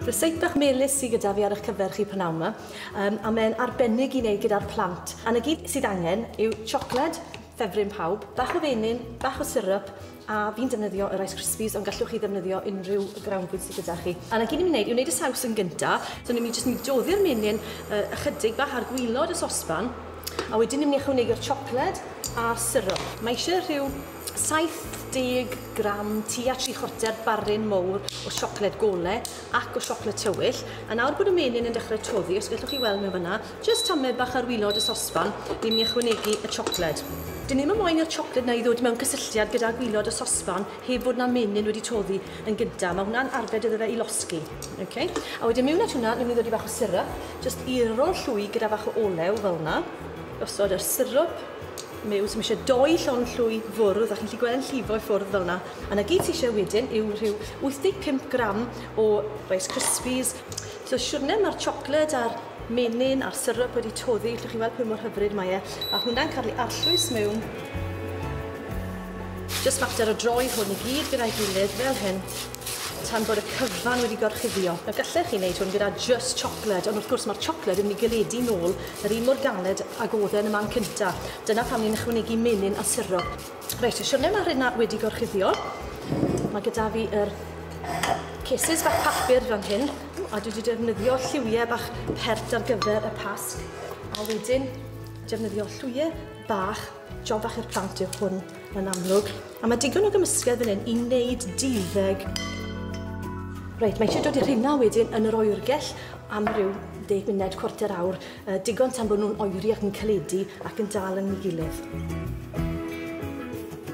Ryseit bach melys sydd gyda fi ar eich cyfer chi prynawn yma, a mae'n arbennig i wneud gyda'r plant. A 'na gyd sydd angen yw siocled, ffefryn pawb, bach o fenyn, bach o syrup, a fi'n defnyddio y Rice Krispies, ond gallwch chi ddefnyddio unrhyw grawnfwyd sydd gyda chi. A 'na gyd ni'n mynd i wneud yw wneud y saws yn gynta, so ni'n mynd jyst mynd i doddi'r menyn ychydig bach ar gwilod y sosban, a wedyn ni'n mynd i ychwanegu'r siocled a'r syrup. Mae eisiau rhyw 70 gram, tua 3/4 baryn mowr o siocled gole ac o siocled tywyll. A nawr bod y menyn yn dechrau toddi, os gallwch chi weld mewn fan'na, jyst tamed bach ar wylod y sosban, ni'n mynd i ychwanegu y siocled. Dyn ni ddim yn moyn i'r siocled 'na i ddod mewn cysylltiad gyda gwylod y sosban heb fod 'na menyn wedi toddi yn gynta. Mae hwnna'n arbed iddo fe i losgi. Okay? A wedyn mewn at hwnna, ni'n mynd i ddod i bach o syrup, jyst iro'r llwy gyda bach o olew fel 'na. Gosod yr syrup mewn, so mae eisiau 2 llond llwy fwrdd, a chi'n gallu gweld yn llifo i ffwrdd fel 'na. A 'na gyd ti eisiau wedyn yw rhyw 85 gram o Rice Krispies. So siwrne mae'r siocled a'r menyn a'r syrup wedi toddi, allwch chi weld pwy mor hyfryd mae e. A hwnna'n cael ei arllwys mewn. Jyst mater o droi hwn i gyd gyda'i gilydd fel hyn, tan bod y cyfan wedi gorchuddio. Nawr gallech chi wneud hwn gyda just siocled, ond wrth gwrs mae'r siocled yn mynd i galedu nôl yr un mor galed ag oedd e yn y man cynta. Dyna pam ni'n ychwanegu menyn a syrup. Reit, y siwrne mae hynna wedi gorchuddio. Mae gyda fi yr cases bach papur fan hyn, a dwi wedi defnyddio lliwiau bach pert ar gyfer y Pasg. A wedyn defnyddio llwyau bach, job bach i'r plant yw hwn yn amlwg. A mae digon o gymysgedd fan hyn i wneud 12. Reit, mae eisiau dod i'r rhina wedyn yn yr oergell am ryw 10 munud, 1/4 awr, digon tan bod nhw'n oeri ac yn caledu ac yn dal yn ei gilydd.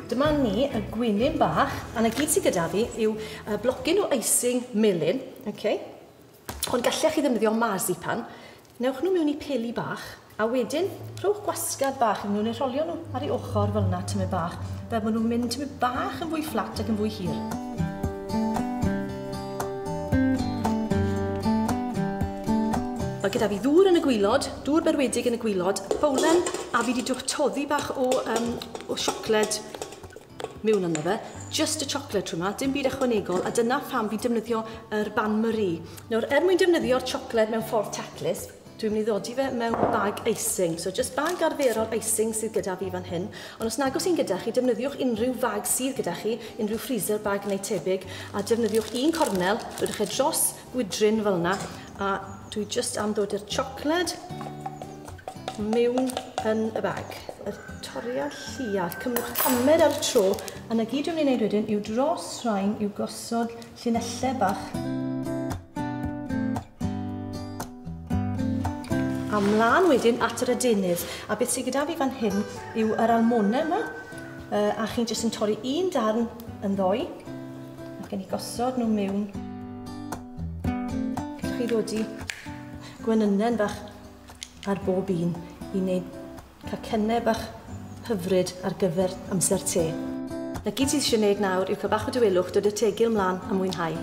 Dyma ni y gwenyn bach, a 'na gyd sydd gyda fi yw blocyn o icing melyn, okay? Ond gallech chi ddefnyddio marzipan. Newch nhw mewn i peli bach, a wedyn rhowch gwasgad bach yn nhw, neu rholio nhw ar ei ochr fel yna, tymed bach, fel bod nhw'n mynd tymed bach yn fwy fflat ac yn fwy hir. Mae gyda fi ddŵr yn y gwilod, dŵr berwedig yn y gwilod, bowlen, a fi wedi toddi bach o siocled mewn ynddo fe, just y siocled trwy yma, dim byd ychwanegol, a dyna pham fi'n defnyddio yr bain-marie. Nawr, er mwyn defnyddio'r siocled mewn ffordd taclus, dwi'n mynd i ddodi fe mewn bag icing. So just bag arferol icing sydd gyda fi fan hyn. Ond os nag oes un gyda chi, defnyddiwch unrhyw fag sydd gyda chi, unrhyw freezer bag neu tebyg, a defnyddiwch un cornel, dodwch e dros gwydryn fel yna, a dwi just am ddod i'r siocled mewn yn y bag. Y toriad llia, cymrwch tamed ar y tro, a 'na gyd dwi'n mynd i wneud wedyn yw dros rhain yw gosod llinellau bach. A mlaen wedyn at yr adenydd. A beth sydd gyda fi fan hyn yw yr almonau yma. A chi'n jyst yn torri un darn yn ddoi. Ac yn ei gosod nhw mewn. Gallwch chi ddodi gwenynen bach ar bob un i wneud cacennau bach hyfryd ar gyfer amser te. Na gyd sydd eisiau gwneud nawr yw cael bach o dawelwch, dod y tegil mlaen a mwynhau.